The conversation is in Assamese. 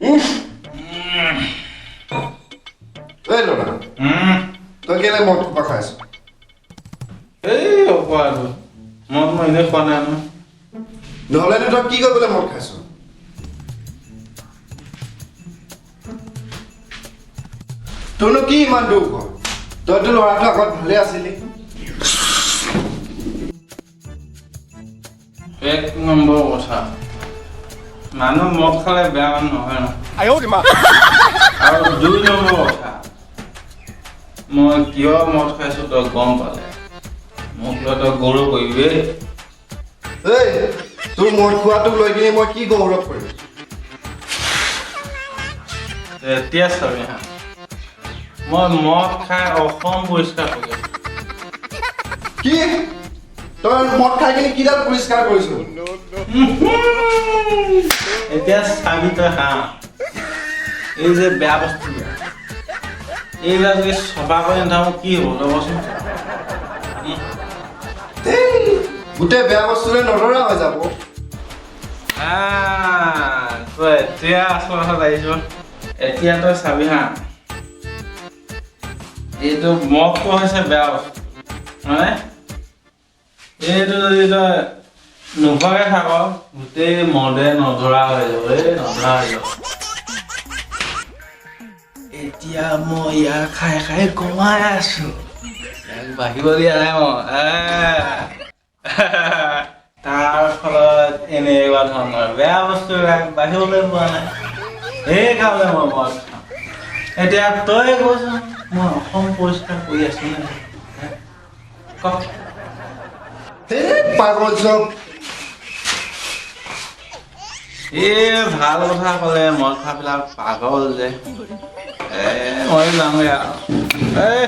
এই ল'ৰা, তই কেলে মদ খোপা খাইছ? এই অকোৱাটো মদ মই এনেই খোৱা নাই নহয়। নহ'লেনো তই কি কৰিবলৈ মদ খাইছ? তোৰনো কি ইমান দুখ হয়? তইতো ল'ৰাটো আগত ভালে আছিলি। এক নম্বৰ কথা, মানুহ মদ খালে বেয়া মানুহ নহয় ন। আৰু দুই নম্বৰ কথা, মই কিয় মদ খাইছো তই গম পালে মোক লৈ তই গৌৰৱ কৰিবি। এই তোৰ মদ খোৱাটোক লৈ কিনে মই কি গৌৰৱ কৰিম? এতিয়া চাবি হা, মই মদ খাই অসম পৰিষ্কাৰ কৰি আছো। কি তই মদ খাই কিনে কিডাল পৰিষ্কাৰ কৰিছ? এতিয়া চাবি তই হা, এই যে বেয়া বস্তুবিলাক এইবিলাক যদি চফা কৰি নাথাকো কি হ'ব তই কচোন? গোটেই বেয়া বস্তুৰে নধৰা হৈ যাব। তই এতিয়া আচল কথাত আহিছ। এতিয়া তই চাবি হা, এইটো মদটো হৈছে বেয়া বস্তু, মানে এইটো যদি তই নোখোৱাকে থাক গোটেই মদে নধৰা হৈ যাব, এই নধৰা হৈ যাব। এতিয়া মই ইয়াক খাই খাই কমাই আছো, ইয়াক বাঢ়িব দিয়া নাই মই। তাৰ ফলত এনেকুৱা ধৰণৰ বেয়া বস্তুবিলাক বাঢ়িবলৈ পোৱা নাই, সেইকাৰণে মই মদ খাওঁ। এতিয়া তই কচোন, মই অসম পৰিষ্কাৰ কৰি আছো নে? ক। পাগল চব। এই ভাল কথা ক'লে মদ খোৱাবিলাক পাগল যে। এই মই যাওঁগে আৰু। এই